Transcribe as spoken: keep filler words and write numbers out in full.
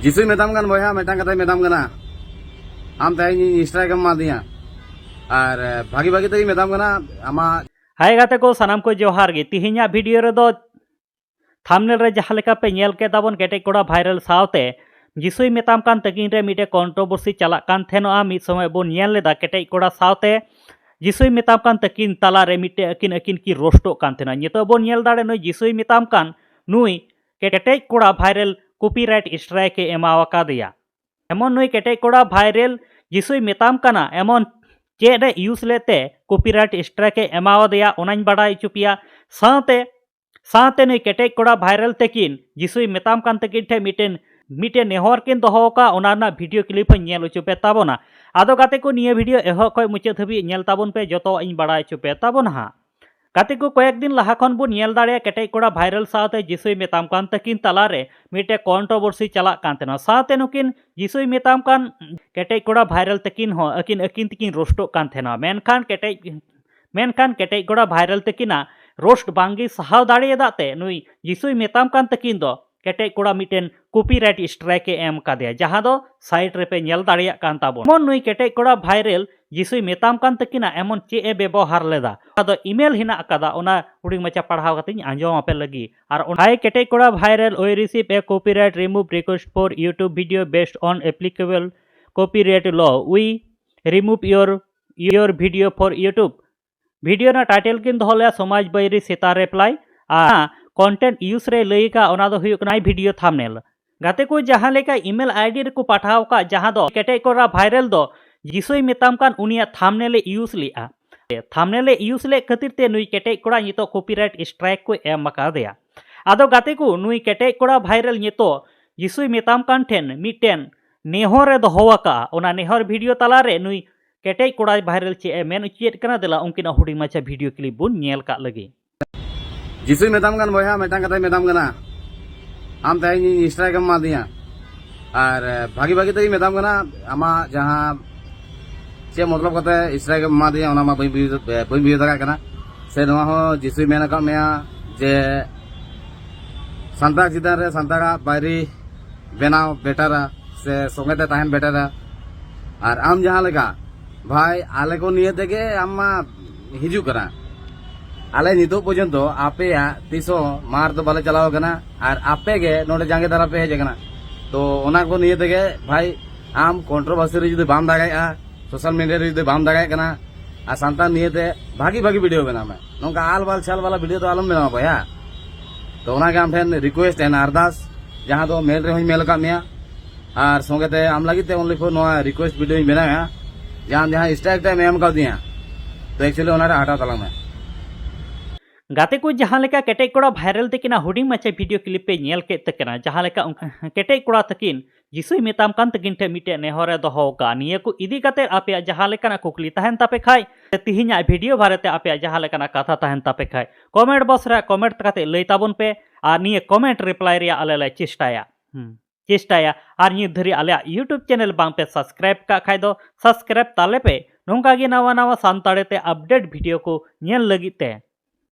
ᱡᱤᱥᱩᱭ ᱢᱮᱛᱟᱢ ᱠᱟᱱ ᱵᱚᱭᱦᱟ, ᱢᱤᱫᱴᱟᱝ ᱠᱟᱛᱷᱟᱭ ᱢᱮᱛᱟᱢ ᱠᱟᱱᱟ, ᱟᱢ ᱛᱮᱦᱮᱧ ᱤᱧ strike ᱮᱢ ᱮᱢᱟᱫᱤᱧᱟ, ᱟᱨ ᱵᱷᱟᱜᱤ ᱵᱷᱟᱜᱤ ᱛᱮᱜᱮ ᱢᱮᱛᱟᱢ ᱠᱟᱱᱟ ᱟᱢᱟᱜ᱾ ᱦᱟᱭ ᱜᱟᱛᱮ ᱠᱚ ᱥᱟᱱᱟᱢ ᱠᱚ ᱡᱚᱦᱟᱨ ᱜᱮ᱾ ᱛᱤᱦᱤᱧᱟᱜ video ᱨᱮᱫᱚ thumbnail ᱨᱮ ᱡᱟᱦᱟᱸ ᱞᱮᱠᱟ ᱯᱮ ᱧᱮᱞ ᱠᱮᱫ ᱛᱟᱵᱚᱱ ᱠᱮᱴᱮᱡ ᱠᱚᱲᱟ viral ᱥᱟᱶᱛᱮ ᱡᱤᱥᱩᱭ ᱢᱮᱛᱟᱢ ᱠᱟᱱ ᱛᱟᱹᱠᱤᱱ ᱨᱮ ᱢᱤᱫᱴᱮᱡ controversy ᱪᱟᱞᱟᱜ ᱠᱟᱱ ᱛᱟᱦᱮᱱᱚᱜᱼᱟ᱾ ᱢᱤᱫ ᱥᱚᱢᱚᱭ ᱵᱚᱱ ᱧᱮᱞ ᱞᱮᱫᱟ ᱠᱮᱴᱮᱡ ᱠᱚᱲᱟ ᱥᱟᱶᱛᱮ ᱡᱤᱥᱩᱭ ᱢᱮᱛᱟᱢ ᱠᱟᱱ ᱛᱟᱹᱠᱤᱱ ᱛᱟᱞᱟᱨᱮ ᱢᱤᱫᱴᱮᱡ ᱟᱹᱠᱤᱱ ᱟᱹᱠᱤᱱ ᱠᱤᱱ ᱨᱳᱥᱴᱚᱜ ᱠᱟᱱ ᱛᱟᱦᱮᱱᱟ᱾ ᱱᱤᱛᱚᱜ ᱵᱚᱱ ᱧᱮᱞ ᱫᱟᱲᱮ ᱱᱩᱭ ᱡᱤᱥᱩᱭ ᱢᱮᱛᱟᱢ ᱠᱟᱱ ᱱᱩᱭ ᱠᱮᱴᱮᱡ ᱠᱚᱲᱟ viral copyright strike ᱮ ᱮᱢᱟᱣ ᱟᱠᱟᱫᱮᱭᱟ᱾ ᱮᱢᱚᱱ ᱱᱩᱭ ᱠᱮᱴᱮᱡ ᱠᱚᱲᱟ viral ᱡᱤᱥᱩᱭ ᱢᱮᱛᱟᱢ ᱠᱟᱱᱟ, ᱮᱢᱚᱱ ᱪᱮᱫ ᱮ use ᱞᱮᱫ ᱛᱮ copyright strike ᱮ ᱮᱢᱟᱣᱟᱫᱮᱭᱟ, ᱚᱱᱟᱧ ᱵᱟᱰᱟᱭ ᱦᱚᱪᱚ ᱯᱮᱭᱟ᱾ ᱥᱟᱶᱛᱮ, ᱥᱟᱶᱛᱮ ᱱᱩᱭ ᱠᱮᱴᱮᱡ ᱠᱚᱲᱟ viral ᱛᱟᱹᱠᱤᱱ ᱡᱤᱥᱩᱭ ᱢᱮᱛᱟᱢ ᱠᱟᱱ ᱛᱟᱹᱠᱤᱱ ᱴᱷᱮᱱ ᱢᱤᱫᱴᱮᱱ, ᱢᱤᱫᱴᱮᱱ ᱱᱮᱦᱚᱨ ᱠᱤᱱ ᱫᱚᱦᱚ ᱟᱠᱟᱫ, ᱚᱱᱟ ᱨᱮᱱᱟᱜ video clip ᱦᱚᱸᱧ ᱧᱮᱞ ᱦᱚᱪᱚ ᱯᱮ ᱛᱟᱵᱚᱱᱟ᱾ ᱟᱫᱚ ᱜᱟᱛᱮ ᱠᱚ, ᱱᱤᱭᱟᱹ video ᱮᱦᱚᱵ ᱠᱷᱚᱱ ᱢᱩᱪᱟᱹᱫ ᱦᱟᱹᱵᱤᱡ ᱧᱮᱞ ᱛᱟᱵᱚᱱ ᱯᱮ, ᱡᱚᱛᱚᱣᱟᱜ ᱤᱧ ᱵᱟᱲᱟᱭ ᱦᱚᱪᱚ ᱯᱮ ᱛᱟᱵᱚᱱᱟ ᱦᱟᱸᱜ᱾ ᱜᱟᱛᱮ ᱠᱚ, ᱠᱚᱭᱮᱠ ᱫᱤᱱ ᱞᱟᱦᱟ ᱠᱷᱚᱱ ᱵᱚᱱ ᱧᱮᱞ ᱫᱟᱲᱮᱭᱟᱜᱼᱟ ᱠᱮᱴᱮᱡ ᱠᱚᱲᱟ viral ᱥᱟᱶᱛᱮ ᱡᱤᱥᱩᱭ ᱢᱮᱛᱟᱢ ᱠᱟᱱ ᱛᱟᱹᱠᱤᱱ ᱛᱟᱞᱟᱨᱮ ᱢᱤᱫᱴᱮᱡ controversy ᱪᱟᱞᱟᱜ ᱠᱟᱱ ᱛᱟᱦᱮᱱᱟ᱾ ᱥᱟᱶᱛᱮ ᱱᱩᱠᱤᱱ ᱡᱤᱥᱩᱭ ᱢᱮᱛᱟᱢ ᱠᱟᱱ ᱠᱮᱴᱮᱡ ᱠᱚᱲᱟ viral ᱛᱟᱹᱠᱤᱱ ᱦᱚᱸ ᱟᱹᱠᱤᱱ ᱟᱹᱠᱤᱱ ᱛᱮᱠᱤᱱ ᱨᱳᱥᱴᱚᱜ ᱠᱟᱱ ᱛᱟᱦᱮᱱᱟ᱾ ᱢᱮᱱᱠᱷᱟᱱ ᱠᱮᱴᱮᱡ, ᱢᱮᱱᱠᱷᱟᱱ ᱠᱮᱴᱮᱡ ᱠᱚᱲᱟ viral ᱛᱟᱹᱠᱤᱱᱟᱜ ᱨᱳᱥᱴ ᱵᱟᱝᱜᱮ ᱥᱟᱦᱟᱣ ᱫᱟᱲᱮᱭᱟᱫᱟ ᱛᱮ ᱱᱩᱭ ᱡᱤᱥᱩᱭ ᱢᱮᱛᱟᱢ ᱠᱟᱱ ᱛᱟᱹᱠᱤᱱ ᱫᱚ ᱠᱮᱴᱮᱡ ᱠᱚᱲᱟ ᱢᱤᱫᱴᱮᱱ copyright strike ᱮ ᱮᱢ ᱠᱟᱫᱮᱭᱟ, ᱡᱟᱦᱟᱸ ᱫᱚ side ᱨᱮᱯᱮ ᱧᱮᱞ ᱫᱟᱲᱮᱭᱟᱜ ᱠᱟᱱ ᱛᱟᱵᱚᱱ᱾ ᱡᱮᱢᱚᱱ ᱱᱩᱭ ᱠᱮᱴᱮᱡ ᱠᱚᱲᱟ viral ᱡᱤᱥᱩᱭ ᱢᱮᱛᱟᱢ ᱠᱟᱱ ᱛᱟᱹᱠᱤᱱᱟ ᱮᱢᱚᱱ ᱪᱮᱫ ᱮ ᱵᱮᱵᱚᱦᱟᱨ ᱞᱮᱫᱟ, ᱚᱱᱟ ᱫᱚ email ᱦᱮᱱᱟᱜ ᱟᱠᱟᱫᱟ, ᱚᱱᱟ ᱦᱩᱰᱤᱧ ᱢᱟᱪᱷᱟ ᱯᱟᱲᱦᱟᱣ ᱠᱟᱛᱮᱧ ᱟᱸᱡᱚᱢ ᱟᱯᱮ ᱞᱟᱹᱜᱤᱫ᱾ ᱟᱨ ᱚᱱᱟ, "Hi ᱠᱮᱴᱮᱡ ᱠᱚᱲᱟ viral, we receive a copyright remove request for YouTube video based on applicable copyright law. We remove your, your video for YouTube." Video ᱨᱮᱱᱟᱜ title ᱠᱤᱱ ᱫᱚᱦᱚ ᱞᱮᱫᱟ ᱥᱚᱢᱟᱡᱽ ᱵᱟᱹᱭᱨᱤ ᱥᱮᱛᱟ reply, ᱟᱨ content use ᱨᱮ ᱞᱟᱹᱭ ᱟᱠᱟᱫ ᱚᱱᱟ ᱫᱚ ᱦᱩᱭᱩᱜ ᱠᱟᱱᱟ video thumbnail᱾ ᱜᱟᱛᱮ ᱠᱚ, ᱡᱟᱦᱟᱸ ᱞᱮᱠᱟ email ID ᱨᱮᱠᱚ ᱯᱟᱴᱷᱟᱣ ᱟᱠᱟᱫ, ᱡᱟᱦᱟᱸ ᱫᱚ ᱠᱮᱴᱮᱡ ᱠᱚᱲᱟ viral ᱫᱚ ᱡᱤᱥᱩᱭ ᱢᱮᱛᱟᱢ ᱠᱟᱱ ᱩᱱᱤᱭᱟᱜ thumbnail ᱮ use ᱞᱮᱫᱼᱟ᱾ Thumbnail ᱮ use ᱞᱮᱫ ᱠᱷᱟᱹᱛᱤᱨ ᱛᱮ ᱱᱩᱭ ᱠᱮᱴᱮᱡ ᱠᱚᱲᱟ ᱱᱤᱛᱚᱜ copyright strike ᱠᱚ ᱮᱢ ᱟᱠᱟᱫᱮᱭᱟ᱾ ᱟᱫᱚ ᱜᱟᱛᱮ ᱠᱚ, ᱱᱩᱭ ᱠᱮᱴᱮᱡ ᱠᱚᱲᱟ viral ᱱᱤᱛᱚᱜ ᱡᱤᱥᱩᱭ ᱢᱮᱛᱟᱢ ᱠᱟᱱ ᱴᱷᱮᱱ ᱢᱤᱫᱴᱮᱱ ᱱᱮᱦᱚᱨ ᱮ ᱫᱚᱦᱚ ᱟᱠᱟᱫᱼᱟ᱾ ᱚᱱᱟ ᱱᱮᱦᱚᱨ video ᱛᱟᱞᱟᱨᱮ ᱱᱩᱭ ᱠᱮᱴᱮᱡ ᱠᱚᱲᱟ viral ᱪᱮᱫ ᱮ ᱢᱮᱱ ᱚᱪᱚᱭᱮᱫ ᱠᱟᱱᱟ, ᱫᱮᱞᱟ ᱩᱱᱠᱤᱱᱟᱜ ᱦᱩᱰᱤᱧ ᱢᱟᱪᱷᱟ video clip ᱵᱚᱱ ᱧᱮᱞ ᱠᱟᱜ ᱞᱮᱜᱮ᱾ ᱡᱤᱥᱩᱭ ᱢᱮᱛᱟᱢ ᱠᱟᱱ ᱵᱚᱭᱦᱟ, ᱢᱤᱫᱴᱟᱝ ᱠᱟᱛᱷᱟᱭ ᱢᱮᱛᱟᱢ ᱠᱟᱱᱟ, ᱟᱢ ᱛᱮᱦᱮᱧ ᱤᱧ strike ᱮᱢ ᱮᱢᱟᱫᱤᱧᱟ, ᱟᱨ ᱮ, ᱵᱷᱟᱜᱤ ᱵᱷᱟᱜᱤ ᱛᱮᱜᱮ ᱢᱮᱛᱟᱢ ᱠᱟᱱᱟ, ᱟᱢᱟᱜ ᱡᱟᱦᱟᱸ ᱪᱮᱫ ᱢᱚᱛᱞᱚᱵ ᱠᱟᱛᱮ strike ᱮᱢ ᱮᱢᱟᱫᱤᱧᱟ, ᱚᱱᱟ ᱢᱟ ᱵᱟᱹᱧ ᱵᱩᱡᱷᱟᱹᱣ, ᱮ, ᱵᱟᱹᱧ ᱵᱩᱡᱷᱟᱹᱣ ᱫᱟᱲᱮᱭᱟᱜ ᱠᱟᱱᱟ᱾ ᱥᱮ ᱱᱚᱣᱟ ᱦᱚᱸ ᱡᱤᱥᱩᱭ ᱢᱮᱱ ᱟᱠᱟᱫ ᱢᱮᱭᱟ ᱡᱮ ᱥᱟᱱᱛᱟᱲ ᱪᱮᱛᱟᱱ ᱨᱮ ᱥᱟᱱᱛᱟᱲᱟᱜ ᱵᱟᱹᱭᱨᱤ ᱵᱮᱱᱟᱣ ᱵᱮᱴᱟᱨᱟ ᱥᱮ ᱥᱚᱸᱜᱮ ᱛᱮ ᱛᱟᱦᱮᱱ ᱵᱮᱴᱟᱨᱟ᱾ ᱟᱨ ᱟᱢ ᱡᱟᱦᱟᱸ ᱞᱮᱠᱟ ᱵᱷᱟᱭ, ᱟᱞᱮ ᱠᱚ ᱱᱤᱭᱟᱹ ᱛᱮᱜᱮ ᱟᱢ ᱢᱟ ᱦᱤᱡᱩᱜ ᱠᱟᱱᱟ᱾ ᱟᱞᱮ ᱱᱤᱛᱚᱜ ᱯᱚᱨᱡᱚᱱᱛᱚ ᱟᱯᱮᱭᱟᱜ ᱛᱤᱥ ᱦᱚᱸ ᱢᱟᱨ ᱫᱚ ᱵᱟᱞᱮ ᱪᱟᱞᱟᱣ ᱟᱠᱟᱱᱟ, ᱟᱨ ᱟᱯᱮ ᱜᱮ ᱱᱚᱰᱮ ᱡᱟᱸᱜᱮ ᱫᱟᱨᱟᱢ ᱯᱮ ᱦᱮᱡ ᱟᱠᱟᱱᱟ᱾ ᱛᱚ ᱚᱱᱟ ᱠᱚ ᱱᱤᱭᱟᱹ ᱛᱮᱜᱮ ᱵᱷᱟᱭ, ᱟᱢ ᱠᱚᱱᱴᱨᱳᱵᱷᱟᱨᱥᱤ ᱨᱮ ᱡᱩᱫᱤ ᱵᱟᱢ ᱫᱟᱜᱟᱭᱮᱜᱼᱟ, ᱥᱳᱥᱟᱞ ᱢᱤᱰᱤᱭᱟ ᱨᱮ ᱡᱩᱫᱤ ᱵᱟᱢ ᱫᱟᱜᱟᱭᱮᱜ ᱠᱟᱱᱟ, ᱟᱨ ᱥᱟᱱᱛᱟᱲ ᱱᱤᱭᱟᱹᱛᱮ ᱵᱷᱟᱜᱤ ᱵᱷᱟᱜᱤ ᱵᱷᱤᱰᱤᱭᱳ ᱵᱮᱱᱟᱣ ᱢᱮ᱾ ᱱᱚᱝᱠᱟ ᱟᱞ ᱵᱟᱞ ᱪᱷᱟᱞ ᱵᱟᱞᱟ ᱵᱷᱤᱰᱤᱭᱳ ᱫᱚ ᱟᱞᱚᱢ ᱵᱮᱱᱟᱣᱟ ᱵᱚᱭᱦᱟ᱾ ᱛᱚ ᱚᱱᱟᱜᱮ ᱟᱢ ᱴᱷᱮᱱ ᱨᱤᱠᱩᱭᱮᱥᱴ ᱮᱱ ᱟᱨᱫᱟᱥ, ᱡᱟᱦᱟᱸ ᱫᱚ ᱢᱮᱞ ᱨᱮᱦᱚᱸᱧ ᱢᱮᱞ ᱟᱠᱟᱫ ᱢᱮᱭᱟ, ᱟᱨ ᱥᱚᱸᱜᱮ ᱛᱮ ᱟᱢ ᱞᱟᱹᱜᱤᱫ ᱛᱮ only for ᱱᱚᱣᱟ ᱨᱤᱠᱩᱭᱮᱥᱴ ᱵᱷᱤᱰᱤᱭᱳᱧ ᱵᱮᱱᱟᱣᱮᱜᱼᱟ, ᱡᱟᱦᱟᱸ ᱡᱟᱦᱟᱸ ᱥᱴᱨᱟᱭᱤᱠ ᱴᱟᱭᱤᱢ ᱮᱢ ᱠᱟᱣᱫᱤᱧᱟ, ᱛᱚ ᱮᱠᱪᱩᱭᱮᱞᱤ ᱚᱱᱟᱨᱮ ᱦᱟᱴᱟᱣ ᱛᱟᱞᱟᱝ ᱢᱮ᱾ ᱜᱟᱛᱮ ᱠᱚ, ᱡᱟᱦᱟᱸ ᱞᱮᱠᱟ ᱠᱮᱴᱮᱡ ᱠᱚᱲᱟ ᱵᱷᱟᱭᱨᱟᱞ ᱛᱟᱹᱠᱤᱱᱟᱜ ᱦᱩᱰᱤᱧ ᱢᱟᱪᱷᱟ ᱵᱷᱤᱰᱤᱭᱳ ᱠᱞᱤᱯ ᱯᱮ ᱧᱮᱞ ᱠᱮᱫ ᱛᱟᱹᱠᱤᱱᱟ, ᱡᱟᱦᱟᱸ ᱞᱮᱠᱟ ᱩᱱ-, ᱠᱮᱴᱮᱡ ᱠᱚᱲᱟ ᱛᱟᱹᱠᱤᱱ ᱡᱤᱥᱩᱭ ᱢᱮᱛᱟᱢ ᱠᱟᱱ ᱛᱟᱹᱠᱤᱱ ᱴᱷᱮᱱ ᱢᱤᱫᱴᱮᱡ ᱱᱮᱦᱚᱨᱮ ᱫᱚᱦᱚ ᱟᱠᱟᱫᱼᱟ, ᱱᱤᱭᱟᱹ ᱠᱚ ᱤᱫᱤ ᱠᱟᱛᱮ ᱟᱯᱮᱭᱟᱜ ᱡᱟᱦᱟᱸ ᱞᱮᱠᱟᱱᱟᱜ ᱠᱩᱠᱞᱤ ᱛᱟᱦᱮᱱ ᱛᱟᱯᱮ ᱠᱷᱟᱡ, ᱥᱮ ᱛᱤᱦᱤᱧᱟᱜ ᱵᱷᱤᱰᱤᱭᱳ ᱵᱟᱨᱮᱛᱮ ᱟᱯᱮᱭᱟᱜ ᱡᱟᱦᱟᱸ ᱞᱮᱠᱟᱱᱟᱜ ᱠᱟᱛᱷᱟ ᱛᱟᱦᱮᱱ ᱛᱟᱯᱮ ᱠᱷᱟᱡ, ᱠᱚᱢᱮᱱᱴ ᱵᱚᱠᱥ ᱨᱮ ᱠᱚᱢᱮᱱᱴ ᱠᱟᱛᱮ ᱞᱟᱹᱭ ᱛᱟᱵᱚᱱ ᱯᱮ, ᱟᱨ ᱱᱤᱭᱟᱹ ᱠᱚᱢᱮᱱᱴ ᱨᱤᱯᱞᱟᱭ ᱨᱮᱭᱟᱜ ᱟᱞᱮ ᱞᱮ ᱪᱮᱥᱴᱟᱭᱟ᱾ ᱦᱩᱸ, ᱪᱮᱥᱴᱟᱭᱟ᱾ ᱟᱨ ᱱᱤᱛ ᱫᱷᱟᱹᱨᱤᱡ ᱟᱞᱮᱭᱟᱜ YouTube ᱪᱮᱱᱮᱞ ᱵᱟᱝ ᱯᱮ ᱥᱟᱵᱥᱠᱨᱟᱭᱤᱵ ᱠᱟᱜ ᱠᱷᱟᱡ ᱫᱚ ᱥᱟᱵᱥᱠᱨᱟᱭᱤᱵ ᱛᱟᱞᱮ ᱯᱮ, ᱱᱚᱝᱠᱟ ᱜᱮ ᱱᱟᱣᱟ ᱱᱟᱣᱟ ᱥᱟᱱᱛᱟᱲᱤ ᱛᱮ ᱟᱯᱰᱮᱴ ᱵᱷᱤᱰᱤᱭᱳ ᱠᱚ ᱧᱮᱞ ᱞᱟᱹᱜᱤᱫ ᱛᱮ᱾